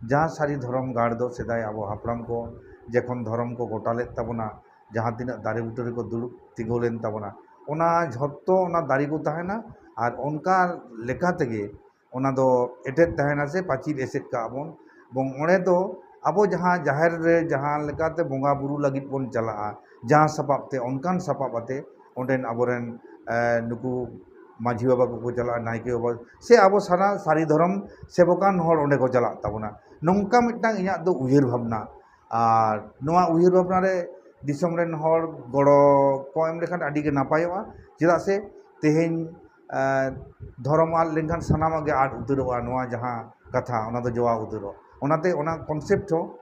ᱡᱟᱦᱟᱸ ᱥᱟᱹᱨᱤ ᱫᱷᱚᱨᱚᱢ ᱜᱟᱲ ᱫᱚ ᱥᱮᱫᱟᱭ ᱟᱵᱚ ᱦᱟᱯᱲᱟᱢ ᱠᱚ ᱡᱚᱠᱷᱚᱱ ᱫᱷᱚᱨᱚᱢ ᱠᱚ ᱜᱚᱴᱟ ᱞᱮᱫ ᱛᱟᱵᱚᱱᱟ, ᱡᱟᱦᱟᱸ ᱛᱤᱱᱟᱹᱜ ᱫᱟᱨᱮ ᱵᱩᱴᱟᱹ ᱨᱮᱠᱚ ᱫᱩᱲᱩᱵ ᱛᱤᱸᱜᱩ ᱞᱮᱱ ᱛᱟᱵᱚᱱᱟ, ᱚᱱᱟ ᱡᱷᱚᱛᱚ ᱚᱱᱟ ᱫᱟᱨᱮ ᱠᱚ ᱛᱟᱦᱮᱱᱟ᱾ ᱟᱨ ᱚᱱᱠᱟ ᱞᱮᱠᱟ ᱛᱮᱜᱮ ᱚᱱᱟ ᱫᱚ ᱮᱴᱮᱫ ᱛᱟᱦᱮᱱᱟ ᱥᱮ ᱯᱟᱹᱪᱤᱨ ᱮᱥᱮᱫ ᱠᱟᱜᱼᱟ ᱵᱚᱱ᱾ ᱮᱵᱚᱝ ᱚᱸᱰᱮ ᱫᱚ ᱟᱵᱚ ᱡᱟᱦᱟᱸ ᱡᱟᱦᱮᱨ ᱨᱮ ᱡᱟᱦᱟᱸ ᱞᱮᱠᱟᱛᱮ ᱵᱚᱸᱜᱟ ᱵᱩᱨᱩ ᱞᱟᱹᱜᱤᱫ ᱵᱚᱱ ᱪᱟᱞᱟᱜᱼᱟ, ᱡᱟᱦᱟᱸ ᱥᱟᱯᱟᱵ ᱛᱮ, ᱚᱱᱠᱟᱱ ᱥᱟᱯᱟᱵ ᱟᱛᱮ ᱚᱸᱰᱮᱱ ᱟᱵᱚᱨᱮᱱ ᱱᱩᱠᱩ ᱢᱟᱹᱡᱷᱤ ᱵᱟᱵᱟ ᱠᱚᱠᱚ ᱪᱟᱞᱟᱜᱼᱟ, ᱱᱟᱭᱠᱮ ᱵᱟᱵᱟ, ᱥᱮ ᱟᱵᱚ ᱥᱟᱱᱟ ᱥᱟᱹᱨᱤ ᱫᱷᱚᱨᱚᱢ ᱥᱮᱵᱚᱠᱟᱱ ᱦᱚᱲ ᱚᱸᱰᱮ ᱠᱚ ᱪᱟᱞᱟᱜ ᱛᱟᱵᱚᱱᱟ᱾ ᱱᱚᱝᱠᱟ ᱢᱤᱫᱴᱟᱝ ᱤᱧᱟᱹᱜ ᱫᱚ ᱩᱭᱦᱟᱹᱨ ᱵᱷᱟᱵᱽᱱᱟ᱾ ᱟᱨ ᱱᱚᱣᱟ ᱩᱭᱦᱟᱹᱨ ᱵᱷᱟᱵᱽᱱᱟ ᱨᱮ ᱫᱤᱥᱚᱢ ᱨᱮᱱ ᱦᱚᱲ ᱜᱚᱲᱚ ᱠᱚ ᱮᱢ ᱞᱮᱠᱷᱟᱱ ᱟᱹᱰᱤ ᱜᱮ ᱱᱟᱯᱟᱭᱚᱜᱼᱟ᱾ ᱪᱮᱫᱟᱜ ᱥᱮ ᱛᱮᱦᱮᱧ ᱫᱷᱚᱨᱚᱢ ᱟᱫ ᱞᱮᱱᱠᱷᱟᱱ ᱥᱟᱱᱟᱢᱟᱜ ᱜᱮ ᱟᱫ ᱩᱛᱟᱹᱨᱚᱜᱼᱟ, ᱱᱚᱣᱟ ᱡᱟᱦᱟᱸ ᱠᱟᱛᱷᱟ, ᱚᱱᱟ ᱫᱚ ᱡᱚᱣᱟᱣ ᱩᱛᱟᱹᱨᱚᱜᱼᱟ᱾ ᱚᱱᱟᱛᱮ ᱚᱱᱟ ᱠᱚᱱᱥᱮᱯᱴ ᱦᱚᱸ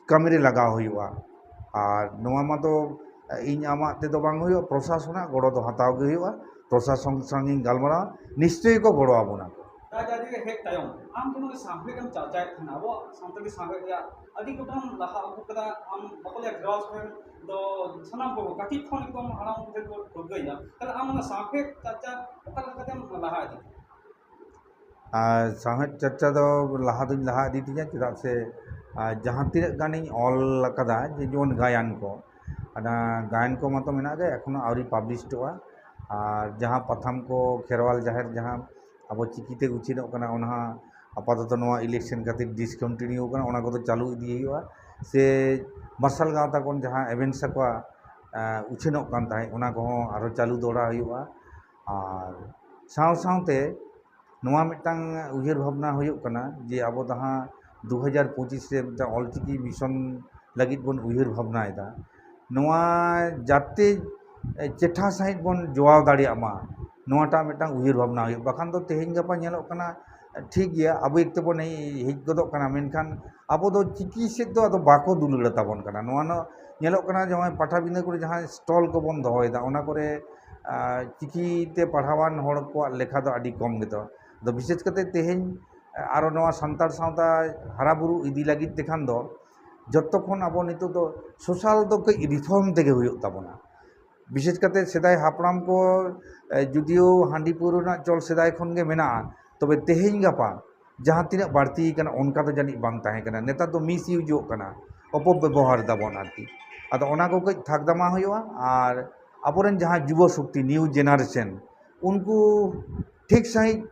ᱠᱟᱹᱢᱤ ᱨᱮ ᱞᱟᱜᱟᱣ ᱦᱩᱭᱩᱜᱼᱟ᱾ ᱟᱨ ᱱᱚᱣᱟ ᱢᱟᱛᱚ ᱤᱧ ᱟᱢᱟᱜ ᱛᱮᱫᱚ ᱵᱟᱝ ᱦᱩᱭᱩᱜᱼᱟ, ᱯᱨᱚᱥᱟᱥᱚᱱᱟᱜ ᱜᱚᱲᱚ ᱫᱚ ᱦᱟᱛᱟᱣ ᱜᱮ ᱦᱩᱭᱩᱜᱼᱟ᱾ ᱯᱨᱚᱥᱟᱥᱚᱱ ᱥᱟᱶ ᱤᱧ ᱜᱟᱞᱢᱟᱨᱟᱣᱟ, ᱱᱤᱥᱪᱚᱭ ᱠᱚ ᱜᱚᱲᱚ ᱟᱵᱚᱱᱟ ᱠᱚ᱾ ᱨᱟᱡᱽᱟᱹᱨᱤ ᱨᱮ ᱦᱮᱡ ᱛᱟᱭᱚᱢ ᱟᱢ ᱡᱮ ᱱᱚᱜᱼᱚᱭ ᱥᱟᱶᱦᱮᱫ ᱮᱢ ᱪᱟᱨᱪᱟᱭᱮᱫ ᱛᱟᱦᱮᱱᱟ, ᱟᱵᱚᱣᱟᱜ ᱥᱟᱱᱛᱟᱲᱤ ᱥᱟᱶᱦᱮᱫ ᱨᱮᱭᱟᱜ ᱟᱹᱰᱤ ᱜᱚᱴᱟᱝ ᱞᱟᱦᱟ ᱟᱹᱜᱩ ᱠᱟᱫᱟ᱾ ᱟᱢ ᱵᱟᱠᱚ ᱞᱟᱹᱭᱟ ᱜᱷᱮᱨᱣᱟᱞ ᱥᱚᱨᱮᱱ ᱫᱚ ᱥᱟᱱᱟᱢ ᱠᱚ ᱠᱟᱹᱴᱤᱡ ᱠᱷᱚᱱ ᱮᱠᱫᱚᱢ ᱦᱟᱲᱟᱢ ᱩᱛᱟᱹᱨ ᱠᱚ ᱴᱷᱟᱹᱣᱠᱟᱹᱭᱟ᱾ ᱛᱟᱦᱞᱮ ᱟᱢ ᱚᱱᱟ ᱥᱟᱶᱦᱮᱫ ᱪᱟᱨᱪᱟ ᱚᱠᱟ ᱞᱮᱠᱟᱛᱮᱢ ᱞᱟᱦᱟ ᱤᱫᱤ? ᱟᱨ ᱥᱟᱶᱦᱮᱫ ᱪᱟᱨᱪᱟ ᱫᱚ ᱞᱟᱦᱟ ᱫᱚᱧ ᱞᱟᱦᱟ ᱤᱫᱤ ᱛᱤᱧᱟ, ᱪᱮᱫᱟᱜ ᱥᱮ ᱟᱨ ᱡᱟᱦᱟᱸ ᱛᱤᱱᱟᱹᱜ ᱜᱟᱱᱤᱧ ᱚᱞ ᱟᱠᱟᱫᱟ, ᱡᱮ ᱡᱮᱢᱚᱱ ᱜᱟᱭᱟᱱ ᱠᱚ, ᱚᱱᱟ ᱜᱟᱭᱟᱱ ᱠᱚ ᱢᱟᱛᱚ ᱢᱮᱱᱟᱜ ᱜᱮ, ᱮᱠᱷᱚᱱᱳ ᱟᱹᱣᱨᱤ ᱯᱟᱵᱽᱞᱤᱥᱚᱜᱼᱟ᱾ ᱟᱨ ᱡᱟᱦᱟᱸ ᱯᱟᱛᱷᱟᱢ ᱠᱚ ᱠᱷᱮᱨᱣᱟᱞ ᱡᱟᱦᱮᱨ ᱡᱟᱦᱟᱸ ᱟᱵᱚ ᱪᱤᱠᱤᱛᱮ ᱩᱪᱷᱟᱹᱱᱚᱜ ᱠᱟᱱᱟ, ᱚᱱᱟ ᱦᱚᱸ ᱟᱯᱟᱛᱚᱛᱚ ᱱᱚᱣᱟ ᱤᱞᱮᱠᱥᱚᱱ ᱠᱷᱟᱹᱛᱤᱨ ᱰᱤᱥᱠᱚᱱᱴᱤᱱᱤᱭᱩ ᱠᱟᱱᱟ, ᱚᱱᱟ ᱠᱚᱫᱚ ᱪᱟᱹᱞᱩ ᱤᱫᱤ ᱦᱩᱭᱩᱜᱼᱟ᱾ ᱥᱮ ᱢᱟᱨᱥᱟᱞ ᱜᱟᱶᱛᱟ ᱠᱷᱚᱱ ᱡᱟᱦᱟᱸ ᱮᱵᱷᱮᱱ ᱥᱟᱠᱣᱟ ᱩᱪᱷᱟᱹᱱᱚᱜ ᱠᱟᱱ ᱛᱟᱦᱮᱸᱫ, ᱚᱱᱟ ᱠᱚᱦᱚᱸ ᱟᱨᱦᱚᱸ ᱪᱟᱹᱞᱩ ᱫᱚᱦᱲᱟ ᱦᱩᱭᱩᱜᱼᱟ᱾ ᱟᱨ ᱥᱟᱶ ᱥᱟᱶᱛᱮ ᱱᱚᱣᱟ ᱢᱤᱫᱴᱟᱝ ᱩᱭᱦᱟᱹᱨ ᱵᱷᱟᱵᱽᱱᱟ ᱦᱩᱭᱩᱜ ᱠᱟᱱᱟ ᱡᱮ ᱟᱵᱚ ᱡᱟᱦᱟᱸ ᱫᱩ ᱦᱟᱡᱟᱨ ᱯᱚᱸᱪᱤᱥ ᱨᱮ ᱢᱤᱫᱴᱟᱝ ᱚᱞᱪᱤᱠᱤ ᱢᱤᱥᱚᱱ ᱞᱟᱹᱜᱤᱫ ᱵᱚᱱ ᱩᱭᱦᱟᱹᱨ ᱵᱷᱟᱵᱽᱱᱟᱭᱮᱫᱟ, ᱱᱚᱣᱟ ᱡᱟᱛᱮ ᱪᱮᱴᱷᱟ ᱥᱟᱺᱦᱤᱡ ᱵᱚᱱ ᱡᱚᱣᱟᱣ ᱫᱟᱲᱮᱭᱟᱜ ᱢᱟ, ᱱᱚᱣᱟᱴᱟᱜ ᱢᱤᱫᱴᱟᱝ ᱩᱭᱦᱟᱹᱨ ᱵᱷᱟᱵᱽᱱᱟ ᱦᱩᱭᱩᱜ᱾ ᱵᱟᱠᱷᱟᱱ ᱫᱚ ᱛᱮᱦᱮᱧ ᱜᱟᱯᱟ ᱧᱮᱞᱚᱜ ᱠᱟᱱᱟ, ᱴᱷᱤᱠ ᱜᱮᱭᱟ, ᱟᱵᱚ ᱮᱠᱛᱮ ᱵᱚᱱ ᱦᱮᱡ ᱦᱮᱡ ᱜᱚᱫᱚᱜ ᱠᱟᱱᱟ, ᱢᱮᱱᱠᱷᱟᱱ ᱟᱵᱚ ᱫᱚ ᱪᱤᱠᱤ ᱥᱮᱫ ᱫᱚ ᱟᱫᱚ ᱵᱟᱠᱚ ᱫᱩᱞᱟᱹᱲ ᱛᱟᱵᱚᱱ ᱠᱟᱱᱟ᱾ ᱱᱚᱣᱟ ᱱᱚ-, ᱧᱮᱞᱚᱜ ᱠᱟᱱᱟ ᱡᱮ ᱱᱚᱜᱼᱚᱭ ᱯᱟᱴᱟᱵᱤᱸᱫᱟᱹ ᱠᱚᱨᱮ ᱡᱟᱦᱟᱸ ᱥᱴᱚᱞ ᱠᱚᱵᱚᱱ ᱫᱚᱦᱚᱭᱮᱫᱟ, ᱚᱱᱟ ᱠᱚᱨᱮ, ᱟᱨ ᱪᱤᱠᱤ ᱛᱮ ᱯᱟᱲᱦᱟᱣᱟᱱ ᱦᱚᱲ ᱠᱚᱣᱟᱜ ᱞᱮᱠᱷᱟ ᱫᱚ ᱟᱹᱰᱤ ᱠᱚᱢ ᱜᱮᱛᱚ᱾ ᱟᱫᱚ ᱵᱤᱥᱮᱥ ᱠᱟᱛᱮ ᱛᱮᱦᱮᱧ ᱟᱨᱚ ᱱᱚᱣᱟ ᱥᱟᱱᱛᱟᱲ ᱥᱟᱶᱛᱟ ᱦᱟᱨᱟ ᱵᱩᱨᱩ ᱤᱫᱤ ᱞᱟᱹᱜᱤᱫ ᱛᱮᱠᱷᱟᱱ ᱫᱚ ᱡᱚᱛᱚ ᱠᱷᱚᱱ ᱟᱵᱚ ᱱᱤᱛᱚᱜ ᱫᱚ ᱥᱳᱥᱟᱞ ᱫᱚ ᱠᱟᱹᱡ ᱨᱤᱯᱷᱚᱨᱢ ᱛᱮᱜᱮ ᱦᱩᱭᱩᱜ ᱛᱟᱵᱚᱱᱟ᱾ ᱵᱤᱥᱮᱥ ᱠᱟᱛᱮ ᱥᱮᱫᱟᱭ ᱦᱟᱯᱲᱟᱢ ᱠᱚ, ᱮ, ᱡᱩᱫᱤᱭᱳ ᱦᱟᱺᱰᱤ ᱯᱟᱹᱣᱨᱟᱹ ᱨᱮᱱᱟᱜ ᱪᱚᱞ ᱥᱮᱫᱟᱭ ᱠᱷᱚᱱ ᱜᱮ ᱢᱮᱱᱟᱜᱼᱟ, ᱛᱚᱵᱮ ᱛᱮᱦᱮᱧ ᱜᱟᱯᱟ ᱡᱟᱦᱟᱸ ᱛᱤᱱᱟᱹᱜ ᱵᱟᱹᱲᱛᱤ ᱠᱟᱱᱟ, ᱚᱱᱠᱟ ᱫᱚ ᱡᱟᱹᱱᱤᱡ ᱵᱟᱝ ᱛᱟᱦᱮᱸ ᱠᱟᱱᱟ᱾ ᱱᱮᱛᱟᱨ ᱫᱚ ᱢᱤᱥᱤᱭᱩᱡᱚᱜ ᱠᱟᱱᱟ, ᱚᱯᱚᱵᱮᱵᱚᱦᱟᱨ ᱫᱟᱵᱚᱱ ᱟᱨᱠᱤ᱾ ᱟᱫᱚ ᱚᱱᱟ ᱠᱚ ᱠᱟᱹᱡ ᱛᱷᱟᱠ ᱫᱟᱢᱟ ᱦᱩᱭᱩᱜᱼᱟ᱾ ᱟᱨ ᱟᱵᱚᱨᱮᱱ ᱡᱟᱦᱟᱸ ᱡᱩᱵᱚ ᱥᱚᱠᱛᱤ, ᱱᱤᱭᱩ ᱡᱮᱱᱟᱨᱮᱥᱚᱱ, ᱩᱱᱠᱩ ᱴᱷᱤᱠ ᱥᱟᱺᱦᱤᱡ,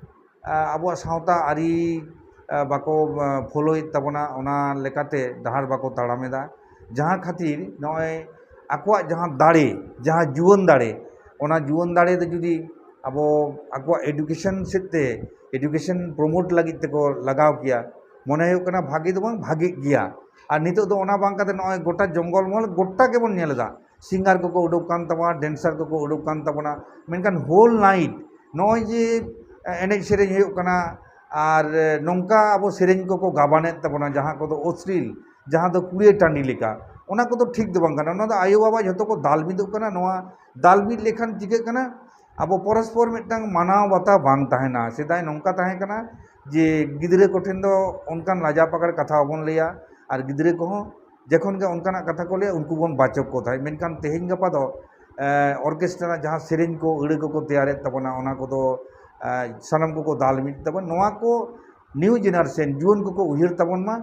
ᱟ, ᱟᱵᱚᱣᱟᱜ ᱥᱟᱶᱛᱟ ᱟᱹᱨᱤ, ᱟ, ᱵᱟᱠᱚ, ᱟ, ᱯᱷᱳᱞᱳᱭᱮᱫ ᱛᱟᱵᱚᱱᱟ, ᱚᱱᱟ ᱞᱮᱠᱟᱛᱮ ᱰᱟᱦᱟᱨ ᱵᱟᱠᱚ ᱛᱟᱲᱟᱢᱮᱫᱟ᱾ ᱡᱟᱦᱟᱸ ᱠᱷᱟᱹᱛᱤᱨ ᱱᱚᱜᱼᱚᱭ ᱟᱠᱚᱣᱟᱜ ᱡᱟᱦᱟᱸ ᱫᱟᱲᱮ, ᱡᱟᱦᱟᱸ ᱡᱩᱣᱟᱹᱱ ᱫᱟᱲᱮ, ᱚᱱᱟ ᱡᱩᱣᱟᱹᱱ ᱫᱟᱲᱮ ᱫᱚ ᱡᱩᱫᱤ ᱟᱵᱚ ᱟᱠᱚᱣᱟᱜ ᱮᱰᱩᱠᱮᱥᱚᱱ ᱥᱮᱫ ᱛᱮ, ᱮᱰᱩᱠᱮᱥᱚᱱ ᱯᱨᱚᱢᱳᱴ ᱞᱟᱹᱜᱤᱫ ᱛᱮᱠᱚ ᱞᱟᱜᱟᱣ ᱠᱮᱭᱟ, ᱢᱚᱱᱮ ᱦᱩᱭᱩᱜ ᱠᱟᱱᱟ ᱵᱷᱟᱜᱮ ᱫᱚ ᱵᱟᱝ, ᱵᱷᱟᱜᱮᱜ ᱜᱮᱭᱟ᱾ ᱟᱨ ᱱᱤᱛᱚᱜ ᱫᱚ ᱚᱱᱟ ᱵᱟᱝ ᱠᱟᱛᱮ ᱱᱚᱜᱼᱚᱭ ᱜᱚᱴᱟ ᱡᱚᱝᱜᱚᱞ ᱢᱚᱦᱚᱞ ᱜᱚᱴᱟ ᱜᱮᱵᱚᱱ ᱧᱮᱞ ᱮᱫᱟ, ᱥᱤᱝᱜᱟᱨ ᱠᱚᱠᱚ ᱩᱰᱩᱠ ᱠᱟᱱ ᱛᱟᱵᱚᱱᱟ, ᱰᱮᱱᱥᱟᱨ ᱠᱚᱠᱚ ᱩᱰᱩᱠ ᱠᱟᱱ ᱛᱟᱵᱚᱱᱟ, ᱢᱮᱱᱠᱷᱟᱱ ᱦᱳᱞ ᱱᱟᱭᱤᱴ ᱱᱚᱜᱼᱚᱭ ᱡᱮ ᱮᱱᱮᱡ ᱥᱮᱨᱮᱧ ᱦᱩᱭᱩᱜ ᱠᱟᱱᱟ, ᱟᱨ ᱱᱚᱝᱠᱟ ᱟᱵᱚ ᱥᱮᱨᱮᱧ ᱠᱚᱠᱚ ᱜᱟᱵᱟᱱᱮᱫ ᱛᱟᱵᱚᱱᱟ, ᱡᱟᱦᱟᱸ ᱠᱚᱫᱚ ᱚᱥᱞᱤᱞ, ᱡᱟᱦᱟᱸ ᱫᱚ ᱠᱩᱲᱤᱭᱟᱹ ᱴᱟᱺᱰᱤ ᱞᱮᱠᱟ, ᱚᱱᱟ ᱠᱚᱫᱚ ᱴᱷᱤᱠ ᱫᱚ ᱵᱟᱝ ᱠᱟᱱᱟ᱾ ᱚᱱᱟ ᱫᱚ ᱟᱭᱳᱼᱵᱟᱵᱟ ᱡᱷᱚᱛᱚ ᱠᱚ ᱫᱟᱞ ᱢᱤᱫᱚᱜ ᱠᱟᱱᱟ᱾ ᱱᱚᱣᱟ ᱫᱟᱞ ᱢᱤᱫ ᱞᱮᱠᱷᱟᱱ ᱪᱤᱠᱟᱹᱜ ᱠᱟᱱᱟ? ᱟᱵᱚ ᱯᱚᱨᱚᱥᱯᱚᱨ ᱢᱤᱫᱴᱟᱝ ᱢᱟᱱᱟᱣ ᱵᱟᱛᱟᱣ ᱵᱟᱝ ᱛᱟᱦᱮᱱᱟ᱾ ᱥᱮᱫᱟᱭ ᱱᱚᱝᱠᱟ ᱛᱟᱦᱮᱸ ᱠᱟᱱᱟ ᱡᱮ ᱜᱤᱫᱽᱨᱟᱹ ᱠᱚᱴᱷᱮᱱ ᱫᱚ ᱚᱱᱠᱟᱱ ᱞᱟᱡᱟ ᱯᱟᱠᱟᱲ ᱠᱟᱛᱷᱟ ᱵᱟᱵᱚᱱ ᱞᱟᱹᱭᱟ, ᱟᱨ ᱜᱤᱫᱽᱨᱟᱹ ᱠᱚᱦᱚᱸ ᱡᱚᱠᱷᱚᱱ ᱜᱮ ᱚᱱᱠᱟᱱᱟᱜ ᱠᱟᱛᱷᱟ ᱠᱚ ᱞᱟᱹᱭᱟ, ᱩᱱᱠᱩ ᱵᱚᱱ ᱵᱟᱪᱚᱠ ᱠᱚ ᱛᱟᱦᱮᱸᱫ᱾ ᱢᱮᱱᱠᱷᱟᱱ ᱛᱮᱦᱮᱧ ᱜᱟᱯᱟ ᱫᱚ, ᱮ, ᱚᱨᱠᱮᱥᱴᱨᱟ ᱨᱮᱱᱟᱜ ᱡᱟᱦᱟᱸ ᱥᱮᱨᱮᱧ ᱠᱚ, ᱟᱹᱲᱟᱹ ᱠᱚᱠᱚ ᱛᱮᱭᱟᱨᱮᱫ ᱛᱟᱵᱚᱱᱟ, ᱚᱱᱟ ᱠᱚᱫᱚ, ᱮ, ᱥᱟᱱᱟᱢ ᱠᱚᱠᱚ ᱫᱟᱞ ᱢᱤᱫ ᱛᱟᱵᱚᱱ᱾ ᱱᱚᱣᱟ ᱠᱚ ᱱᱤᱭᱩ ᱡᱮᱱᱟᱨᱮᱥᱚᱱ ᱡᱩᱣᱟᱹᱱ ᱠᱚᱠᱚ ᱩᱭᱦᱟᱹᱨ ᱛᱟᱵᱚᱱ ᱢᱟ,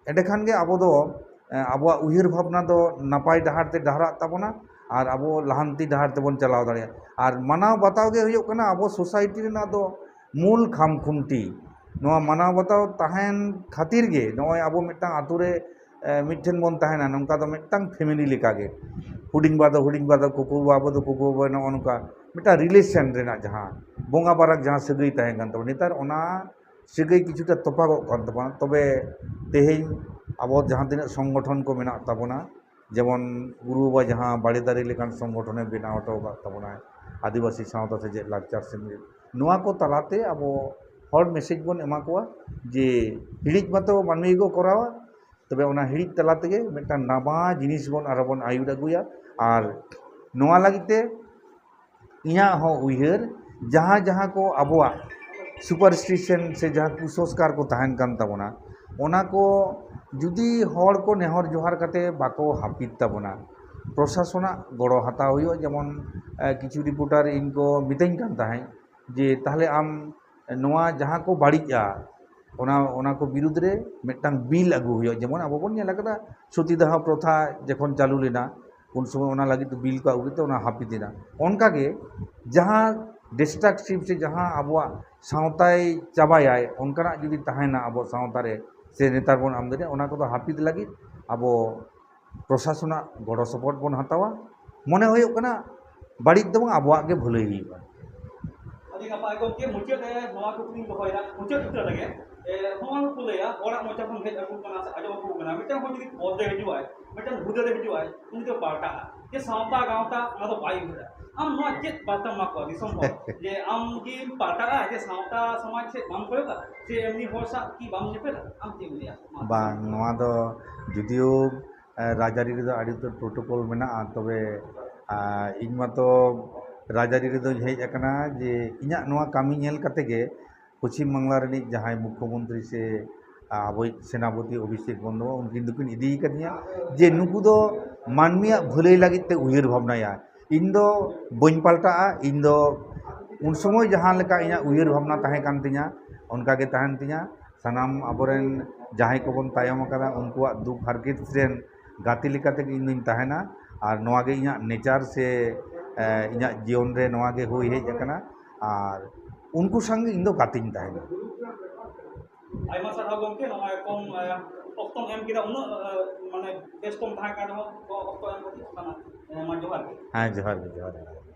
ᱮᱸᱰᱮᱠᱷᱟᱱ ᱜᱮ ᱟᱵᱚ ᱫᱚ, ᱮ, ᱟᱵᱚᱣᱟᱜ ᱩᱭᱦᱟᱹᱨ ᱵᱷᱟᱵᱽᱱᱟ ᱫᱚ ᱱᱟᱯᱟᱭ ᱰᱟᱦᱟᱨ ᱛᱮ ᱰᱟᱦᱨᱟᱜ ᱛᱟᱵᱚᱱᱟ ᱟᱨ ᱟᱵᱚ ᱞᱟᱦᱟᱱᱛᱤ ᱰᱟᱦᱟᱨ ᱛᱮᱵᱚᱱ ᱪᱟᱞᱟᱣ ᱫᱟᱲᱮᱭᱟᱜᱼᱟ᱾ ᱟᱨ ᱢᱟᱱᱟᱣ ᱵᱟᱛᱟᱣ ᱜᱮ ᱦᱩᱭᱩᱜ ᱠᱟᱱᱟ ᱟᱵᱚ ᱥᱳᱥᱟᱭᱴᱤ ᱨᱮᱱᱟᱜ ᱫᱚ ᱢᱩᱞ ᱠᱷᱟᱢ ᱠᱷᱩᱱᱴᱤ᱾ ᱱᱚᱣᱟ ᱢᱟᱱᱟᱣ ᱵᱟᱛᱟᱣ ᱛᱟᱦᱮᱱ ᱠᱷᱟᱹᱛᱤᱨ ᱜᱮ ᱱᱚᱜᱼᱚᱭ ᱟᱵᱚ ᱢᱤᱫᱴᱟᱝ ᱟᱛᱳ ᱨᱮ, ᱮ, ᱢᱤᱫᱴᱷᱮᱱ ᱵᱚᱱ ᱛᱟᱦᱮᱱᱟ, ᱱᱚᱝᱠᱟ ᱫᱚ ᱢᱤᱫᱴᱟᱝ ᱯᱷᱮᱢᱮᱞᱤ ᱞᱮᱠᱟᱜᱮ᱾ ᱦᱩᱰᱤᱧ ᱵᱟ ᱫᱚ ᱦᱩᱰᱤᱧ ᱵᱟ ᱫᱚ, ᱠᱩᱠᱩ ᱵᱟᱵᱟ ᱫᱚ ᱠᱩᱠᱩ ᱵᱟᱵᱟ, ᱱᱚᱜᱼᱚ ᱱᱚᱝᱠᱟ ᱢᱤᱫᱴᱟᱝ ᱨᱤᱞᱮᱥᱚᱱ ᱨᱮᱱᱟᱜ ᱡᱟᱦᱟᱸ ᱵᱚᱸᱜᱟ ᱵᱟᱨᱟᱠ ᱡᱟᱦᱟᱸ ᱥᱟᱹᱜᱟᱹᱭ ᱛᱟᱦᱮᱸ ᱠᱟᱱ ᱛᱟᱵᱚᱱᱟ, ᱱᱮᱛᱟᱨ ᱚᱱᱟ ᱥᱟᱹᱜᱟᱹᱭ ᱠᱤᱪᱷᱩᱴᱟ ᱛᱚᱯᱟᱜᱚᱜ ᱠᱟᱱ ᱛᱟᱵᱚᱱᱟ᱾ ᱛᱚᱵᱮ ᱛᱮᱦᱮᱧ ᱟᱵᱚ ᱡᱟᱦᱟᱸ ᱛᱤᱱᱟᱹᱜ ᱥᱚᱝᱜᱚᱴᱷᱚᱱ ᱠᱚ ᱢᱮᱱᱟᱜ ᱛᱟᱵᱚᱱᱟ, ᱡᱮᱢᱚᱱ ᱜᱩᱨᱩ ᱵᱟᱵᱟ ᱡᱟᱦᱟᱸ ᱵᱟᱲᱮ ᱫᱟᱨᱮ ᱞᱮᱠᱟᱱ ᱥᱚᱝᱜᱚᱴᱷᱚᱱᱮ ᱵᱮᱱᱟᱣ ᱦᱚᱴᱚ ᱟᱠᱟᱫ ᱛᱟᱵᱚᱱᱟᱭ, ᱟᱹᱫᱤᱵᱟᱹᱥᱤ ᱥᱟᱶᱛᱟ ᱥᱮᱪᱮᱫ ᱞᱟᱠᱪᱟᱨ ᱥᱮᱢᱞᱮᱫ, ᱱᱚᱣᱟ ᱠᱚ ᱛᱟᱞᱟᱛᱮ ᱟᱵᱚ ᱦᱚᱲ ᱢᱮᱥᱮᱡᱽ ᱵᱚᱱ ᱮᱢᱟ ᱠᱚᱣᱟ ᱡᱮ ᱦᱤᱲᱤᱡ ᱢᱟᱛᱚ ᱢᱟᱹᱱᱢᱤ ᱜᱮᱠᱚ ᱠᱚᱨᱟᱣᱟ, ᱛᱚᱵᱮ ᱚᱱᱟ ᱦᱤᱲᱤᱡ ᱛᱟᱞᱟ ᱛᱮᱜᱮ ᱢᱤᱫᱴᱟᱝ ᱱᱟᱣᱟ ᱡᱤᱱᱤᱥ ᱵᱚᱱ ᱟᱨᱚ ᱵᱚᱱ ᱟᱹᱭᱩᱨ ᱟᱹᱜᱩᱭᱟ᱾ ᱟᱨ ᱱᱚᱣᱟ ᱞᱟᱹᱜᱤᱫ ᱛᱮ ᱤᱧᱟᱹᱜ ᱦᱚᱸ ᱩᱭᱦᱟᱹᱨ, ᱡᱟᱦᱟᱸ ᱡᱟᱦᱟᱸ ᱠᱚ ᱟᱵᱚᱣᱟᱜ ᱥᱩᱯᱟᱨᱥᱴᱤᱥᱮᱱ ᱥᱮ ᱡᱟᱦᱟᱸ ᱠᱩᱥᱚᱝᱥᱠᱟᱨ ᱠᱚ ᱛᱟᱦᱮᱱ ᱠᱟᱱ ᱛᱟᱵᱚᱱᱟ, ᱚᱱᱟ ᱠᱚ ᱡᱩᱫᱤ ᱦᱚᱲ ᱠᱚ ᱱᱮᱦᱚᱨ ᱡᱚᱦᱟᱨ ᱠᱟᱛᱮ ᱵᱟᱠᱚ ᱦᱟᱹᱯᱤᱫ ᱛᱟᱵᱚᱱᱟ, ᱯᱨᱚᱥᱟᱥᱚᱱᱟᱜ ᱜᱚᱲᱚ ᱦᱟᱛᱟᱣ ᱦᱩᱭᱩᱜᱼᱟ᱾ ᱡᱮᱢᱚᱱ, ᱮ, ᱠᱤᱪᱷᱩ ᱨᱤᱯᱳᱨᱴᱟᱨ ᱤᱧ ᱠᱚ ᱢᱤᱛᱟᱹᱧ ᱠᱟᱱ ᱛᱟᱦᱮᱸᱫ ᱡᱮ, ᱛᱟᱦᱚᱞᱮ ᱟᱢ ᱱᱚᱣᱟ ᱡᱟᱦᱟᱸ ᱠᱚ ᱵᱟᱹᱲᱤᱡᱼᱟ, ᱚᱱᱟ, ᱚᱱᱟ ᱠᱚ ᱵᱤᱨᱩᱫᱽ ᱨᱮ ᱢᱤᱫᱴᱟᱝ ᱵᱤᱞ ᱟᱹᱜᱩ ᱦᱩᱭᱩᱜᱼᱟ᱾ ᱡᱮᱢᱚᱱ ᱟᱵᱚ ᱵᱚᱱ ᱧᱮᱞ ᱟᱠᱟᱫᱟ, ᱥᱚᱛᱤᱫᱟᱦᱚ ᱯᱨᱚᱛᱷᱟ ᱡᱚᱠᱷᱚᱱ ᱪᱟᱹᱞᱩ ᱞᱮᱱᱟ, ᱩᱱ ᱥᱚᱢᱚᱭ ᱚᱱᱟ ᱞᱟᱹᱜᱤᱫ ᱵᱤᱞ ᱠᱚ ᱟᱹᱜᱩ ᱠᱮᱫᱟ, ᱚᱱᱟ ᱦᱟᱹᱯᱤᱫ ᱮᱱᱟ᱾ ᱚᱱᱠᱟᱜᱮ ᱡᱟᱦᱟᱸ ᱰᱤᱥᱴᱨᱟᱠᱴᱤᱵᱷ ᱥᱮ ᱡᱟᱦᱟᱸ ᱟᱵᱚᱣᱟᱜ ᱥᱟᱶᱛᱟᱭ ᱪᱟᱵᱟᱭᱟᱭ, ᱚᱱᱠᱟᱱᱟᱜ ᱡᱩᱫᱤ ᱛᱟᱦᱮᱱᱟ ᱟᱵᱚ ᱥᱟᱶᱛᱟ ᱨᱮ ᱥᱮ ᱱᱮᱛᱟᱨ ᱵᱚᱱ ᱟᱢᱫᱟᱱᱤᱭᱟ, ᱚᱱᱟ ᱠᱚᱫᱚ ᱦᱟᱹᱯᱤᱫ ᱞᱟᱹᱜᱤᱫ ᱟᱵᱚ ᱯᱨᱚᱥᱟᱥᱚᱱᱟᱜ ᱜᱚᱲᱚ ᱥᱚᱯᱚᱦᱚᱫ ᱵᱚᱱ ᱦᱟᱛᱟᱣᱟ᱾ ᱢᱚᱱᱮ ᱦᱩᱭᱩᱜ ᱠᱟᱱᱟ ᱵᱟᱹᱲᱤᱡ ᱫᱚ ᱵᱟᱝ, ᱟᱵᱚᱣᱟᱜ ᱜᱮ ᱵᱷᱟᱹᱞᱟᱹᱭ ᱦᱩᱭᱩᱜᱼᱟ᱾ ᱟᱹᱰᱤ ᱱᱟᱯᱟᱭ ᱜᱚᱢᱠᱮ, ᱢᱩᱪᱟᱹᱫ ᱨᱮ ᱱᱚᱣᱟ ᱠᱩᱠᱞᱤᱧ ᱫᱚᱦᱚᱭᱮᱫᱟ, ᱢᱩᱪᱟᱹᱫ ᱩᱛᱟᱹᱨ ᱨᱮᱜᱮ, ᱮ, ᱱᱚᱣᱟ ᱠᱚ ᱞᱟᱹᱭᱟ, ᱦᱚᱲᱟᱜ ᱢᱚᱪᱟ ᱠᱷᱚᱱ ᱦᱮᱡ ᱟᱹᱜᱩ ᱠᱟᱱᱟ ᱥᱮ ᱟᱸᱡᱚᱢ ᱟᱹᱜᱩ ᱠᱟᱱᱟ, ᱢᱤᱫᱴᱟᱝ ᱦᱚᱲ ᱡᱩᱫᱤ ᱯᱚᱫ ᱨᱮ ᱦᱤᱡᱩᱜᱼᱟᱭ, ᱢᱤᱫᱴᱟᱝ ᱦᱩᱫᱟᱹ ᱨᱮ ᱦᱤᱡᱩᱜᱼᱟᱭ, ᱩᱱᱤ ᱫᱚ ᱯᱟᱞᱴᱟᱜᱼᱟ, ᱡᱮ ᱥᱟᱶᱛᱟ ᱜᱟᱶᱛᱟ ᱚᱱᱟ ᱫᱚ ᱵᱟᱭ ᱩᱭᱦᱟᱹᱨᱟ᱾ ᱟᱢ ᱱᱚᱣᱟ ᱪᱮᱫ ᱵᱟᱨᱛᱟᱢ ᱮᱢᱟ ᱠᱚᱣᱟ ᱫᱤᱥᱚᱢ ᱦᱚᱲ? ᱡᱮ ᱟᱢ ᱜᱮᱢ ᱯᱟᱞᱴᱟᱜᱼᱟ, ᱡᱮ ᱥᱟᱶᱛᱟ ᱥᱚᱢᱟᱡᱽ ᱥᱮᱫ ᱵᱟᱢ ᱠᱚᱭᱚᱜᱟ, ᱥᱮ ᱮᱢᱱᱤ ᱦᱚᱲ ᱥᱟᱶ ᱠᱤ ᱵᱟᱢ ᱧᱮᱯᱮᱞᱟ? ᱟᱢ ᱪᱮᱫ ᱮᱢ ᱞᱟᱹᱭᱟ? ᱢᱟ᱾ ᱵᱟᱝ, ᱱᱚᱣᱟ ᱫᱚ ᱡᱩᱫᱤᱭᱳ, ᱮ, ᱨᱟᱡᱽᱟᱹᱨᱤ ᱨᱮᱫᱚ ᱟᱹᱰᱤ ᱩᱛᱟᱹᱨ ᱯᱨᱳᱴᱳᱠᱚᱞ ᱢᱮᱱᱟᱜᱼᱟ, ᱛᱚᱵᱮ, ᱟ, ᱤᱧ ᱢᱟᱛᱚ ᱨᱟᱡᱽᱟᱹᱨᱤ ᱨᱮᱫᱚᱧ ᱦᱮᱡ ᱟᱠᱟᱱᱟ ᱡᱮ ᱤᱧᱟᱹᱜ ᱱᱚᱣᱟ ᱠᱟᱹᱢᱤ ᱧᱮᱞ ᱠᱟᱛᱮ ᱜᱮ ᱯᱚᱪᱷᱤᱢ ᱵᱟᱝᱞᱟ ᱨᱤᱱᱤᱡ ᱡᱟᱦᱟᱸᱭ ᱢᱩᱠᱠᱷᱚᱢᱚᱱᱛᱨᱤ ᱥᱮ ᱟᱵᱚᱭᱤᱡ ᱥᱮᱱᱟᱯᱚᱛᱤ ᱚᱵᱷᱤᱥᱮᱠ ᱵᱚᱱᱫᱳᱯᱟᱫᱷᱭᱟᱭ, ᱩᱱᱠᱤᱱ ᱫᱚᱠᱤᱱ ᱤᱫᱤ ᱟᱠᱟᱫᱤᱧᱟ ᱡᱮ ᱱᱩᱠᱩ ᱫᱚ ᱢᱟᱹᱱᱢᱤᱭᱟᱜ ᱵᱷᱟᱹᱞᱟᱹᱭ ᱞᱟᱹᱜᱤᱫ ᱛᱮ ᱩᱭᱦᱟᱹᱨ ᱵᱷᱟᱵᱽᱱᱟᱭᱟ᱾ ᱤᱧ ᱫᱚ ᱵᱟᱹᱧ ᱯᱟᱞᱴᱟᱜᱼᱟ, ᱤᱧ ᱫᱚ ᱩᱱ ᱥᱚᱢᱚᱭ ᱡᱟᱦᱟᱸ ᱞᱮᱠᱟ ᱤᱧᱟᱹᱜ ᱩᱭᱦᱟᱹᱨ ᱵᱷᱟᱵᱽᱱᱟ ᱛᱟᱦᱮᱸ ᱠᱟᱱ ᱛᱤᱧᱟ, ᱚᱱᱠᱟ ᱜᱮ ᱛᱟᱦᱮᱱ ᱛᱤᱧᱟ᱾ ᱥᱟᱱᱟᱢ ᱟᱵᱚᱨᱮᱱ ᱡᱟᱦᱟᱸᱭ ᱠᱚᱵᱚᱱ ᱛᱟᱭᱚᱢ ᱟᱠᱟᱫᱟ, ᱩᱱᱠᱩᱣᱟᱜ ᱫᱩᱠ ᱦᱟᱨᱠᱮᱛ ᱨᱮᱱ ᱜᱟᱛᱮ ᱞᱮᱠᱟ ᱛᱮᱜᱮ ᱤᱧ ᱫᱩᱧ ᱛᱟᱦᱮᱱᱟ᱾ ᱟᱨ ᱱᱚᱣᱟ ᱜᱮ ᱤᱧᱟᱹᱜ ᱱᱮᱪᱟᱨ ᱥᱮ, ᱮ, ᱤᱧᱟᱹᱜ ᱡᱤᱭᱚᱱ ᱨᱮ ᱱᱚᱣᱟ ᱜᱮ ᱦᱩᱭ ᱦᱮᱡ ᱟᱠᱟᱱᱟ᱾ ᱟᱨ ᱩᱱᱠᱩ ᱥᱟᱝ ᱜᱮ ᱤᱧ ᱫᱚ ᱜᱟᱛᱮᱧ ᱛᱟᱦᱮᱱᱟ᱾ ᱟᱭᱢᱟ ᱥᱟᱨᱦᱟᱣ ᱜᱚᱢᱠᱮ, ᱱᱚᱜᱼᱚᱭ ᱠᱚᱢ ᱚᱠᱛᱚᱢ ᱮᱢ ᱠᱮᱫᱟ, ᱩᱱᱟᱹᱜ ᱢᱟᱱᱮ ᱵᱮᱥᱛᱚᱢ ᱛᱟᱦᱮᱸ ᱠᱟᱱ ᱨᱮᱦᱚᱸ ᱠᱚᱢ ᱚᱠᱛᱚ ᱮᱢ ᱠᱷᱟᱹᱛᱤᱨ᱾ ᱚᱱᱟ ᱢᱟ ᱡᱚᱦᱟᱨ ᱜᱮ᱾ ᱦᱮᱸ, ᱡᱚᱦᱟᱨ ᱜᱮ, ᱡᱚᱦᱟᱨ ᱜᱮ᱾